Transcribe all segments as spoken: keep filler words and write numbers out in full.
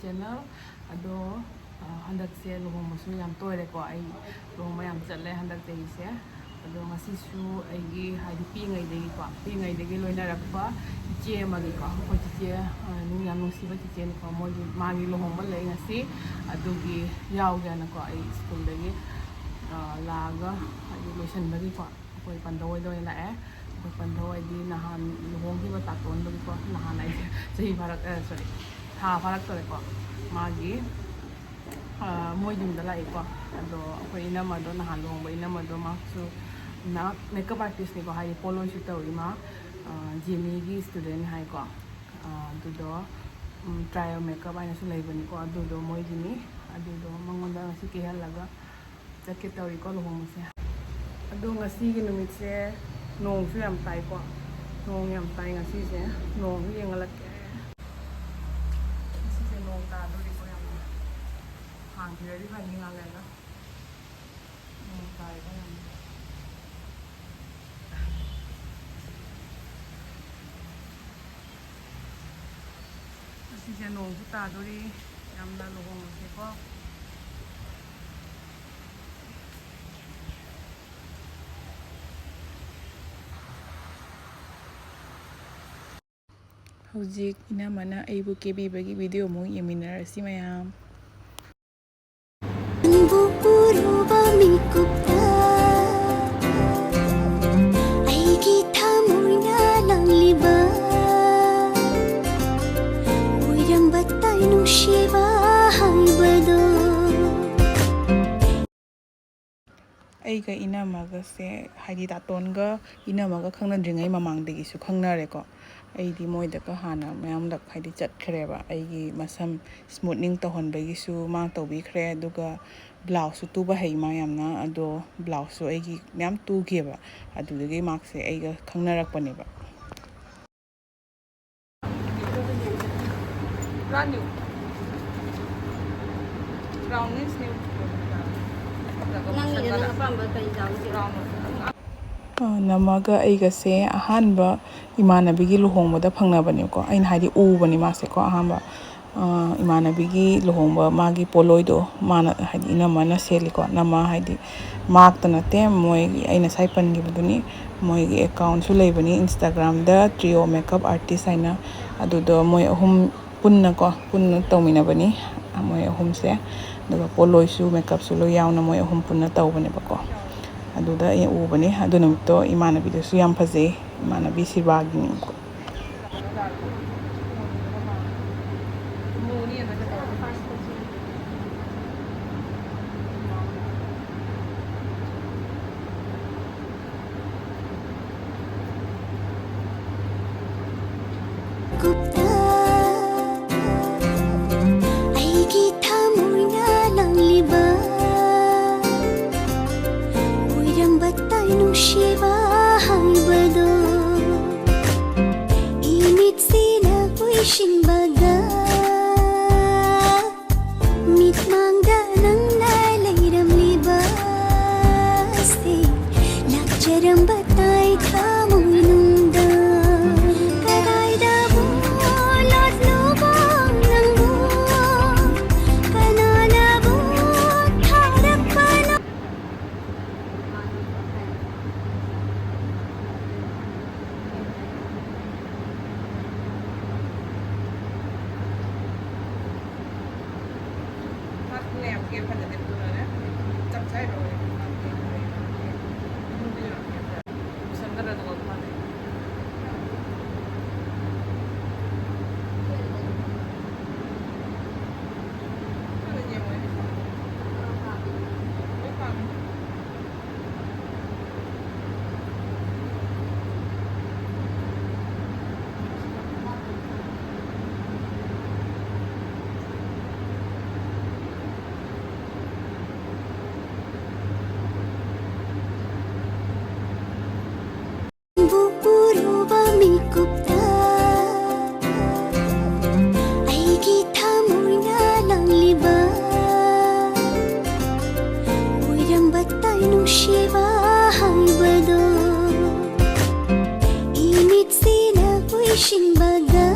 Channel ꯑꯗꯣ, ꯑ, ꯍꯟꯗꯛꯁꯦ ꯂꯨꯍꯣꯡꯕꯁꯨ ꯌꯥꯝ ꯇꯣꯏꯔꯦꯀꯣ꯫ ꯑꯩ ꯂꯨꯍꯣꯡꯕ ꯌꯥꯝ ꯆꯠꯂꯦ ꯍꯟꯗꯛ ꯆꯍꯤꯁꯦ꯫ ꯑꯗꯣ ꯉꯁꯤꯁꯨ ꯑꯩꯒꯤ, ꯍꯥꯏꯗꯤ, ꯄꯤꯛꯏꯉꯩꯗꯒꯤꯀꯣ, ꯄꯤꯛꯏꯉꯩꯗꯒꯤ ꯂꯣꯏꯅꯔꯛꯄ ꯏꯆꯦ ꯑꯃꯒꯤꯀꯣ, ꯑꯩꯈꯣꯏ ꯆꯤꯆꯦ, ꯑ, ꯌꯥꯝ ꯅꯨꯡꯁꯤꯕ ꯆꯤꯆꯦꯅꯤꯀꯣ, ꯃꯣꯏꯒꯤ, ꯃꯥꯒꯤ ꯂꯨꯍꯣꯡꯕ ꯂꯩ ꯉꯁꯤ꯫ ꯑꯗꯨꯒꯤ ꯌꯥꯎꯒꯦꯅꯀꯣ, ꯑꯩ ꯁ꯭ꯀꯨꯜꯗꯒꯤ, ꯑ, ꯂꯥꯛꯑꯒ, ꯍꯥꯏꯗꯤ, ꯂꯣꯏꯁꯤꯟꯕꯒꯤꯀꯣ, ꯑꯩꯈꯣꯏ ꯄꯟꯗꯧ ꯍꯣꯏꯗ ꯑꯣꯏꯅ ꯂꯥꯛꯑꯦ꯫ ꯑꯩꯈꯣꯏ ꯄꯟꯗꯧ ꯍꯣꯏꯗꯤ ꯅꯍꯥꯟ ꯂꯨꯍꯣꯡꯈꯤꯕ ꯇꯥꯇꯣꯟꯕꯒꯤꯀꯣ, ꯅꯍꯥꯟ ꯍꯥꯏꯁꯦ ꯆꯍꯤ ꯐꯥꯔꯛ-, ꯑ, sorry, ꯊꯥ ꯐꯥꯔꯛꯇꯣꯔꯦꯀꯣ꯫ ꯃꯥꯒꯤ, ꯑ, ꯃꯣꯏ ꯌꯨꯝꯗ ꯂꯥꯛꯏꯀꯣ꯫ ꯑꯗꯣ ꯑꯩꯈꯣꯏ ꯏꯅꯝꯃꯗꯣ, ꯅꯍꯥꯟ ꯂꯨꯍꯣꯡꯕ ꯏꯅꯝꯃꯗꯣ, ꯃꯥꯁꯨ ꯃꯦꯀꯞ ꯑꯥꯔꯇꯤꯁꯅꯤꯀꯣ, ꯍꯥꯏꯗꯤ ꯄꯣꯠꯂꯣꯏꯁꯨ ꯇꯧꯏ ꯃꯥ꯫ ꯑ, ꯖꯦꯅꯤꯒꯤ ꯁ꯭ꯇꯨꯗꯦꯟ ꯍꯥꯏꯀꯣ꯫ ꯑ, ꯑꯗꯨꯗꯣ, ꯎꯝ, ꯇ꯭ꯔꯥꯏꯌꯦꯜ ꯃꯦꯀꯞ ꯍꯥꯏꯅꯁꯨ ꯂꯩꯕꯅꯤꯀꯣ, ꯑꯗꯨꯗꯣ ꯃꯣꯏꯒꯤꯅꯤ꯫ ꯑꯗꯨꯗꯣ ꯃꯉꯣꯟꯗ ꯉꯁꯤ ꯀꯦꯍꯜꯂꯒ ꯆꯠꯀꯦ ꯇꯧꯔꯤꯀꯣ ꯂꯨꯍꯣꯡꯕꯁꯦ꯫ ꯑꯗꯣ ꯉꯁꯤꯒꯤ ꯅꯨꯃꯤꯠꯁꯦ ꯅꯣꯡꯁꯨ ꯌꯥꯝ ꯇꯥꯏꯀꯣ꯫ ꯅꯣꯡ ꯌꯥꯝ ꯇꯥꯏ ꯉꯁꯤꯁꯦ꯫ ꯅꯣꯡꯁꯨ ꯌꯦꯡꯍꯜꯂꯛꯀꯦ꯫ ꯉꯁꯤꯁꯦ ꯅꯣꯡ ꯇꯥꯗꯣꯔꯤꯀꯣ ꯌꯥꯝꯅ꯫ ꯍꯥꯡꯈꯤꯔꯗꯤ ꯐꯅꯤ ꯉꯥꯛ ꯂꯩꯔꯒ꯫ ꯅꯣꯡ ꯇꯥꯏꯀꯣ ꯌꯥꯝꯅ꯫ ꯉꯁꯤꯁꯦ ꯅꯣꯡꯁꯨ ꯇꯥꯗꯣꯔꯤ꯫ ꯌꯥꯝꯅ ꯂꯨꯍꯣꯡꯉꯁꯦꯀꯣ꯫ ꯍꯧꯖꯤꯛ ꯏꯅꯝꯃꯅ ꯑꯩꯕꯨ ꯀꯦꯕꯤꯕꯒꯤ ꯚꯤꯗꯤꯑꯣ ꯑꯃꯨꯛ ꯌꯦꯡꯃꯤꯟꯅꯔꯁꯤ ꯃꯌꯥꯝ꯫ ꯅꯪꯕꯨ ꯎꯔꯨꯕ ꯃꯤꯀꯨꯞꯇ ꯑꯩꯒꯤ ꯊꯃꯣꯏꯅ ꯂꯪꯂꯤꯕ ꯑꯣꯏꯔꯝꯕ ꯇꯥꯏ ꯅꯨꯡꯁꯤꯕ ꯍꯥꯏꯕꯗꯣ꯫ ꯑꯩꯒ ꯏꯅꯝꯃꯒꯁꯦ, ꯍꯥꯏꯗꯤ ꯇꯥꯇꯣꯟꯒ ꯏꯅꯝꯃꯒ ꯈꯪꯅꯗ꯭ꯔꯤꯉꯩ ꯃꯃꯥꯡꯗꯒꯤꯁꯨ ꯈꯪꯅꯔꯦꯀꯣ꯫ ꯑꯩꯗꯤ ꯃꯣꯏꯗꯒ ꯍꯥꯟꯅ ꯃꯌꯥꯝꯂꯛ, ꯍꯥꯏꯗꯤ, ꯆꯠꯈ꯭ꯔꯦꯕ꯫ ꯑꯩꯒꯤ ꯃꯁꯝ ꯁ꯭ꯃꯨꯠꯅꯤꯡ ꯇꯧꯍꯟꯕꯒꯤꯁꯨ ꯃꯥ ꯇꯧꯕꯤꯈ꯭ꯔꯦ, ꯑꯗꯨꯒ ꯕ꯭ꯂꯥꯎꯁꯁꯨ ꯇꯨꯕ ꯍꯩ ꯃꯥ ꯌꯥꯝꯅ, ꯑꯗꯣ ꯕ꯭ꯂꯥꯎꯁꯁꯨ ꯑꯩꯒꯤ ꯃꯌꯥꯝ ꯇꯨꯈꯤꯑꯕ꯫ ꯑꯗꯨꯗꯒꯤ ꯃꯥꯁꯦ ꯑꯩꯒ ꯈꯪꯅꯔꯛꯄꯅꯦꯕ꯫ ꯅꯪꯒꯤꯅ ꯅꯪ ꯑꯄꯥꯝꯕ ꯀꯔꯤ ꯆꯥꯎꯁꯦ? ꯑ, ꯅꯝꯃꯒ ꯑꯩꯒꯁꯦ ꯑꯍꯥꯟꯕ ꯏꯃꯥꯟꯅꯕꯤꯒꯤ ꯂꯨꯍꯣꯡꯕꯗ ꯐꯪꯅꯕꯅꯦꯀꯣ꯫ ꯑꯩꯅ ꯍꯥꯏꯗꯤ ꯎꯕꯅꯤ ꯃꯥꯁꯦꯀꯣ ꯑꯍꯥꯟꯕ꯫ ꯏꯃꯥꯟꯅꯕꯤꯒꯤ ꯂꯨꯍꯣꯡꯕ ꯃꯥꯒꯤ ꯄꯣꯠꯂꯣꯏꯗꯣ ꯃꯥꯅ, ꯍꯥꯏꯗꯤ ꯏꯅꯝꯃꯅ ꯁꯦꯠꯂꯤꯀꯣ꯫ ꯏꯅꯝꯃ ꯍꯥꯏꯗꯤ ꯃꯍꯥꯛꯇ ꯅꯠꯇꯦ, ꯃꯣꯏꯒꯤ, ꯑꯩꯅ ꯉꯁꯥꯏ ꯄꯟꯈꯤꯕꯗꯨꯅꯤ꯫ ꯃꯣꯏꯒꯤ ꯑꯦꯀꯥꯎꯟꯁꯨ ꯂꯩꯕꯅꯤ Instagram-ꯗ, Trio Makeup Artist ꯍꯥꯏꯅ꯫ ꯑꯗꯨꯗꯣ ꯃꯣꯏ ꯑꯍꯨꯝ ꯄꯨꯟꯅꯀꯣ, ꯄꯨꯟꯅ ꯇꯧꯃꯤꯟꯅꯕꯅꯤ ꯃꯣꯏ ꯑꯍꯨꯝꯁꯦ꯫ ꯑꯗꯨꯒ ꯄꯣꯠꯂꯣꯏꯁꯨ, ꯃꯦꯀꯞꯁꯨ ꯂꯣꯏ ꯌꯥꯎꯅ ꯃꯣꯏ ꯑꯍꯨꯝ ꯄꯨꯟꯅ ꯇꯧꯕꯅꯦꯕꯀꯣ꯫ ꯑꯗꯨꯗ ꯑꯩ ꯎꯕꯅꯦ꯫ ꯑꯗꯨ ꯅꯨꯃꯤꯠꯇꯣ ꯏꯃꯥꯟꯅꯕꯤꯗꯨꯁꯨ ꯌꯥꯝ ꯐꯖꯩ, ꯏꯃꯥꯟꯅꯕꯤ ꯁꯤꯜꯚꯥꯒꯤꯅꯤꯀꯣ꯫ ꯀꯨꯞꯇ ꯑꯩꯒꯤ ꯊꯃꯣꯏꯅ ꯂꯪꯂꯤꯕ ꯑꯣꯏꯔꯝꯕ ꯇꯥꯏ ꯅꯨꯡꯁꯤꯕ ꯍꯥꯏꯕꯗꯣ ꯏꯃꯤꯠꯁꯤꯅ ꯎꯏꯁꯤꯟꯕꯒ ꯃꯤꯠꯃꯥꯡꯗ ꯅꯪꯅ ꯂꯩꯔꯝꯂꯤꯕꯁꯦ ꯂꯥꯛꯆꯔꯝꯕ ꯇꯥꯏ ꯊꯃꯣꯏꯅꯨꯡꯗ꯫ ꯀꯗꯥꯏꯗꯕꯨ ꯂꯣꯠꯂꯨꯕ ꯅꯪꯕꯨ ꯀꯅꯥꯅꯕꯨ ꯊꯥꯔꯛꯄꯅꯣ? ꯎꯔꯨꯕ ꯃꯤꯀꯨꯞꯇ ꯑꯩꯒꯤ ꯊꯃꯣꯏꯅ ꯂꯪꯂꯤꯕ ꯑꯣꯏꯔꯝꯕ ꯇꯥꯏ ꯅꯨꯡꯁꯤꯕ ꯍꯥꯏꯕꯗꯣ ꯏꯃꯤꯠꯁꯤꯅ ꯎꯏꯁꯤꯟꯕꯒ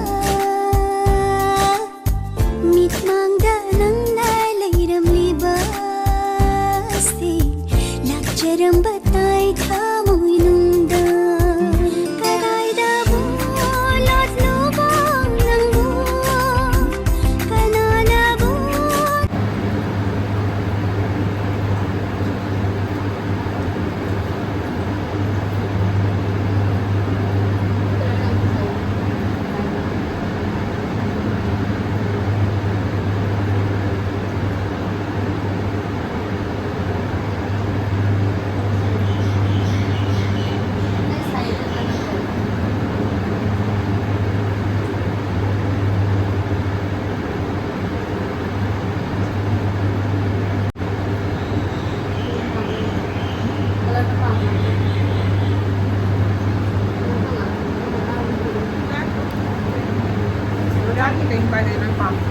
ꯀꯥꯏꯗꯩ ꯂꯣꯏ ꯄꯥꯝꯃꯤ꯫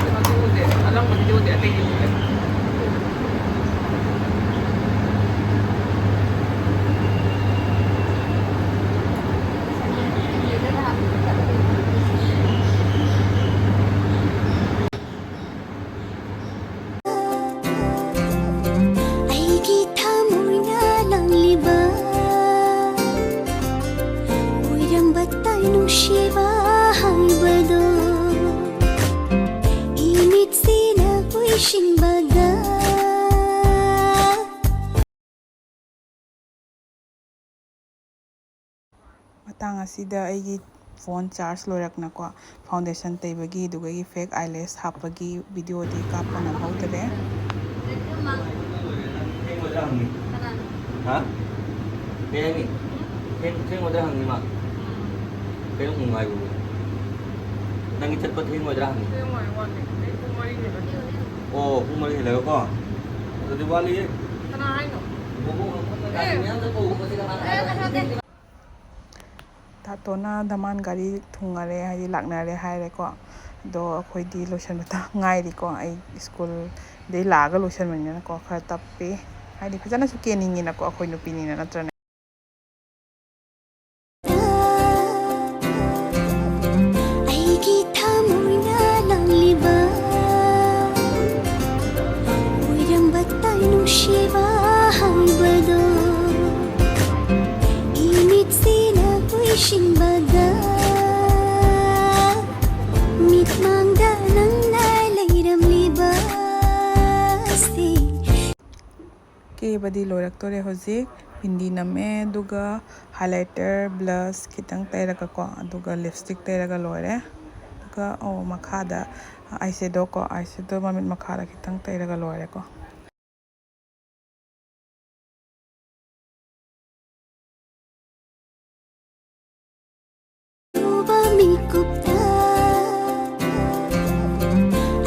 ꯀꯩꯅꯣꯗꯤ ꯎꯗꯦ, ꯑꯅꯝꯕꯒꯤꯗꯤ ꯎꯗꯦ, ꯑꯇꯩꯗꯤ ꯎꯗꯦ꯫ ꯑꯩꯒꯤ ꯊꯃꯣꯏꯅ ꯂꯪꯂꯤꯕ ꯑꯣꯏꯔꯝꯕ ꯇꯥꯏ ꯅꯨꯡꯁꯤꯕ ꯍꯥꯏꯕꯗꯣ ꯏꯃꯤꯠꯁꯤꯅ ꯎꯏꯁꯤꯟꯕꯗ꯫ ꯃꯇꯥꯡ ꯑꯁꯤꯗ ꯑꯩꯒꯤ ꯐꯣꯟ ꯆꯥꯔꯖ ꯂꯣꯏꯔꯛꯅꯀꯣ, ꯐꯥꯎꯟꯗꯦꯁꯟ ꯇꯩꯕꯒꯤ ꯑꯗꯨꯒ ꯑꯩꯒꯤ ꯐꯦꯛ ꯑꯥꯏꯂꯦꯁ ꯍꯥꯞꯄꯒꯤ ꯚꯤꯗꯤꯑꯣꯗꯤ ꯀꯥꯞꯄ ꯅꯪꯍꯧꯗꯔꯦ꯫ ꯍꯥ? ꯀꯩ ꯍꯥꯏꯅꯤ? ꯊꯦꯡ-, ꯊꯦꯡꯒꯗ꯭ꯔꯥ ꯍꯪꯉꯤ ꯃꯥ꯫ ꯀꯩꯅꯣ ꯎꯝ ꯍꯥꯏꯕꯕꯨ? ꯅꯪꯒꯤ ꯆꯠꯄ ꯊꯦꯡꯉꯣꯏꯗ꯭ꯔꯥ ꯍꯪꯉꯤ꯫ ꯊꯦꯡꯉꯣꯏ, ꯋꯥꯠꯂꯤ꯫ ꯑꯩ ꯄꯨꯡ ꯃꯔꯤ ꯍꯦꯜꯂꯦ꯫ ꯑꯣ, ꯄꯨꯡ ꯃꯔꯤ ꯍꯦꯜꯂꯒꯀꯣ? ꯑꯗꯨꯗꯤ ꯋꯥꯠꯂꯤꯌꯦ꯫ ꯀꯅꯥ ꯍꯥꯏꯅꯣ? ꯕꯣꯕꯣꯛ ꯑꯃ ꯑꯦ꯫ ꯃꯌꯥꯝꯗ ꯀꯧꯕꯁꯦ ꯀꯅꯥꯅ ꯍꯥꯏꯅꯣ? ꯇꯥꯇꯣꯅ ꯙꯃꯥꯟ ꯒꯥꯔꯤ ꯊꯨꯡꯉꯔꯦ, ꯍꯥꯏꯗꯤ ꯂꯥꯛꯅꯔꯦ ꯍꯥꯏꯔꯦꯀꯣ꯫ ꯑꯗꯣ ꯑꯩꯈꯣꯏꯗꯤ ꯂꯣꯏꯁꯟꯕꯇ ꯉꯥꯏꯔꯤꯀꯣ꯫ ꯑꯩ ꯁ꯭ꯀꯨꯜꯗꯩ ꯂꯥꯛꯑꯒ ꯂꯣꯏꯁꯟꯕꯅꯤꯅꯀꯣ, ꯈꯔ ꯇꯞꯄꯤ꯫ ꯍꯥꯏꯗꯤ ꯐꯖꯅꯁꯨ ꯀꯦꯅꯤꯡꯉꯤꯅꯀꯣ, ꯑꯩꯈꯣꯏ ꯅꯨꯄꯤꯅꯤꯅ, ꯅꯠꯇ꯭ꯔꯅꯦ? ꯑꯩꯒꯤ ꯊꯃꯣꯏꯅ ꯂꯪꯂꯤꯕ ꯑꯣꯏꯔꯝꯕ ꯇꯥꯏ ꯅꯨꯡꯁꯤꯕ ꯍꯥꯏꯕꯗꯣ ꯏꯃꯤꯠꯁꯤꯅ ꯎꯏꯁꯤꯟꯕꯗ ꯃꯤꯠꯃꯥꯡꯗ ꯅꯪꯅ ꯂꯩꯔꯝꯂꯤꯕꯁꯦ꯫ ꯀꯦꯕꯗꯤ ꯂꯣꯏꯔꯛꯇꯣꯔꯦ ꯍꯧꯖꯤꯛ꯫ ꯕꯤꯟꯗꯤ ꯅꯝꯃꯦ, ꯑꯗꯨꯒ ꯍꯥꯏꯂꯥꯏꯇꯔ, ꯕ꯭ꯂꯁ ꯈꯤꯇꯪ ꯇꯩꯔꯒꯀꯣ, ꯑꯗꯨꯒ ꯂꯤꯞꯁꯇꯤꯛ ꯇꯩꯔꯒ ꯂꯣꯏꯔꯦ꯫ ꯑꯗꯨꯒ, ꯑꯣ, ꯃꯈꯥꯗ ꯑꯥꯏꯁꯦꯗꯣ ꯀꯣ, ꯑꯥꯏꯁꯦꯗꯣ ꯃꯃꯤꯠ ꯃꯈꯥꯗ ꯈꯤꯇꯪ ꯇꯩꯔꯒ ꯂꯣꯏꯔꯦꯀꯣ꯫ ꯎꯕ ꯃꯤꯀꯨꯞꯇ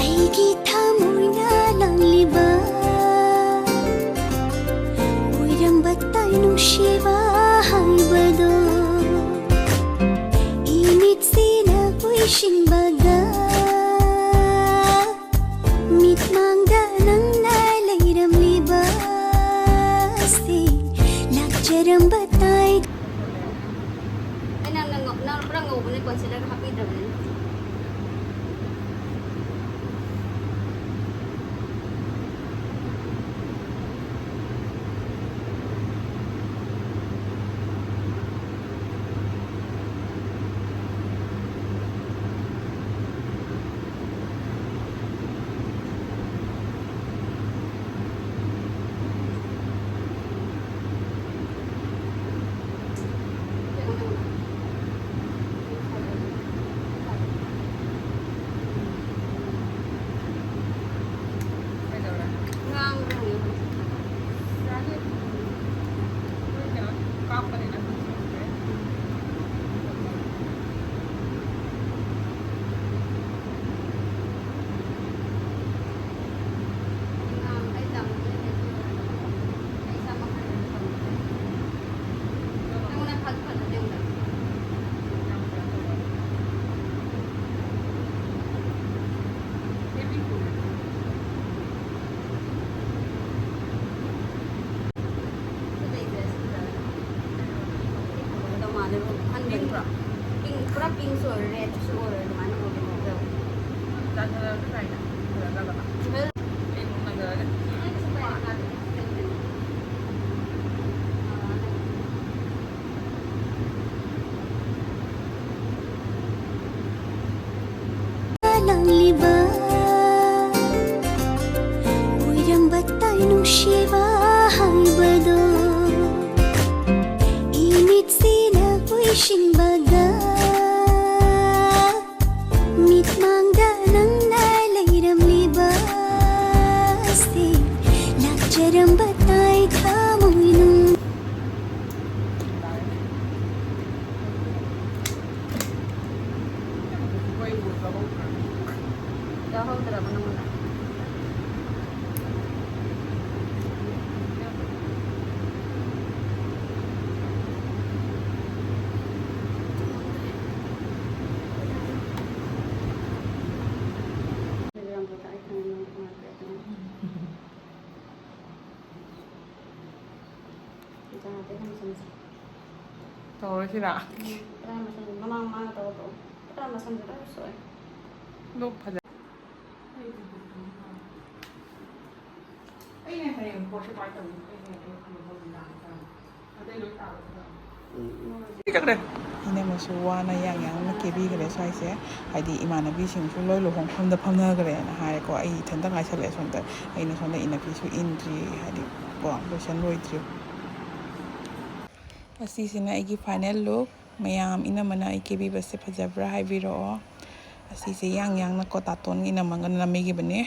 ꯑꯩꯒꯤ ꯊꯃꯣꯏꯅ ꯂꯪꯂꯤꯕ ꯑꯣꯏꯔꯝꯕ ꯇꯥꯏ ꯅꯨꯡꯁꯤꯕ ꯍꯥꯏꯕꯗꯣ ꯁꯤꯟꯕꯒ ꯃꯤꯠꯃꯥꯡꯗ ꯅꯪꯅ ꯂꯩꯔꯝꯂꯤꯕꯁꯦ ꯂꯥꯛꯆꯔꯝꯕ ꯇꯥꯏ꯫ ꯑꯩꯅ ꯅꯪ ꯉꯧ-, ꯅꯪ ꯈꯔ ꯉꯧꯕꯅꯦ, concealer ꯍꯥꯞꯄꯤꯗ꯭ꯔꯕꯅꯦ꯫ ꯉꯥꯡꯕ꯭ꯔꯥ ꯍꯪꯉꯦ꯫ ꯌꯥꯅꯤ꯫ ꯑꯩꯈꯣꯏ ꯀꯩꯅꯣ ꯀꯥꯞꯄꯅꯤꯅ꯫ ꯄꯤꯡ, ꯄꯨꯔꯥ ꯄꯤꯡꯁꯨ ꯑꯣꯏꯔꯣꯏ, ꯔꯦꯗꯁꯨ ꯑꯣꯏꯔꯣꯏ, ꯑꯗꯨꯃꯥꯏꯅ ꯑꯣꯏꯒꯅꯤ꯫ ꯆꯥꯟꯅꯔꯒ ꯀꯥꯏꯅ ꯐꯖꯗꯕ꯫ ꯏꯚꯟ ꯑꯩ ꯑꯃꯨꯛ ꯉꯥꯏꯖꯔꯒꯦ꯫ ꯂꯥꯡꯂꯤꯕ ꯑꯣꯏꯔꯝꯕ ꯇꯥꯏ ꯅꯨꯡꯁꯤꯕ ꯍꯥꯏꯕꯗꯣ꯫ ꯏꯃꯤꯠꯁꯤꯅ ꯎꯏꯁꯤꯟꯕꯗ ꯃꯤꯠꯃꯥꯡꯗ ꯅꯪꯅ ꯂꯩꯔꯝꯂꯤꯕꯁꯦ ꯂꯥꯛꯆꯔꯝꯕ ꯇꯥꯏ ꯊꯃꯣꯏꯅꯨꯡ꯫ ꯌꯥꯎꯍꯧꯗ꯭ꯔꯕ ꯅꯉꯣꯟꯗ? ꯆꯪꯉꯛꯀꯦ ꯊꯝꯁꯤꯟꯁꯦ꯫ ꯇꯧꯔꯁꯤꯔꯥ? ꯎꯝ, ꯄꯨꯔꯥ ꯃꯁꯝ ꯃꯃꯥꯡ ꯃꯃꯥꯡꯒ ꯇꯧꯕꯗꯣ ꯄꯨꯔꯥ ꯃꯁꯝꯁꯦ ꯂꯣꯏ ꯁꯣꯛꯑꯦ꯫ ꯑꯗꯣ ꯐꯖ- ꯑꯩꯅ ꯍꯌꯦꯡ ꯄꯣꯠꯁꯦ ꯀꯃꯥꯏꯅ ꯇꯧꯅꯤ? ꯑꯩ ꯍꯌꯦꯡ ꯑꯌꯨꯛ ꯍꯜꯂꯛꯄ ꯑꯗꯨꯝ ꯂꯥꯛꯑꯒꯦ꯫ ꯑꯇꯩ ꯂꯣꯏ ꯇꯥꯔꯕ? ꯎꯝ꯫ ꯆꯠꯈ꯭ꯔꯦ꯫ ꯏꯅꯝꯃꯁꯨ ꯋꯥꯅ ꯌꯥꯡ ꯌꯥꯡꯅ ꯀꯦꯕꯤꯈ꯭ꯔꯦ ꯁ꯭ꯋꯥꯏꯁꯦ꯫ ꯍꯥꯏꯗꯤ ꯏꯃꯥꯟꯅꯕꯤꯁꯤꯡꯁꯨ ꯂꯣꯏ ꯂꯨꯍꯣꯡꯐꯝꯗ ꯐꯝꯅꯈ꯭ꯔꯦꯅ ꯍꯥꯏꯔꯦꯀꯣ꯫ ꯑꯩ ꯏꯊꯟꯇ ꯉꯥꯏꯁꯜꯂꯛꯑꯦ ꯁꯣꯝꯗ꯫ ꯑꯩꯅ ꯁꯣꯝꯗ ꯏꯟꯅꯐꯤꯁꯨ ꯏꯟꯗ꯭ꯔꯤ, ꯍꯥꯏꯗꯤ ꯀꯣ, ꯂꯣꯏꯁꯟ ꯂꯣꯏꯗ꯭ꯔꯤ꯫ ꯑꯁꯤꯁꯤꯅ ꯑꯩꯒꯤ final look꯫ ꯃꯌꯥꯝ ꯏꯅꯝꯃꯅ ꯑꯩ ꯀꯦꯕꯤꯕꯁꯦ ꯐꯖꯕ꯭ꯔꯥ ꯍꯥꯏꯕꯤꯔꯛꯑꯣ꯫ ꯑꯁꯤꯁꯦ ꯌꯥꯡ ꯌꯥꯡꯅꯀꯣ ꯇꯥꯇꯣꯟꯒ ꯏꯅꯝꯃꯒꯅ ꯅꯝꯃꯤꯈꯤꯕꯅꯦ꯫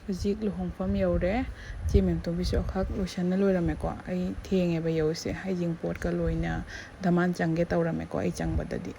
ꯍꯧꯖꯤꯛ ꯂꯨꯍꯣꯡꯐꯝ ꯌꯧꯔꯦ꯫ ꯏꯆꯦ ꯃꯦꯝꯇꯣꯝꯕꯤꯁꯨ ꯑꯈꯛ ꯂꯣꯏꯁꯟꯅ ꯂꯣꯏꯔꯝꯃꯦꯀꯣ꯫ ꯑꯩ ꯊꯦꯡꯉꯦꯕ ꯌꯧꯔꯤꯁꯦ꯫ ꯍꯩꯖꯤꯡꯄꯣꯠꯀ ꯂꯣꯏꯅ ꯙꯃꯥꯟ ꯆꯪꯒꯦ ꯇꯧꯔꯝꯃꯦꯀꯣ ꯑꯩ ꯆꯪꯕꯗꯗꯤ꯫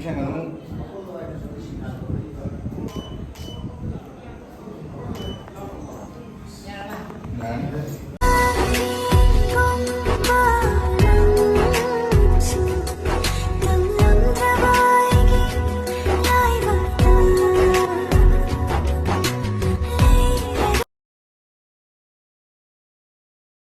ꯃꯤꯁꯦꯡ ꯑꯗꯨꯝ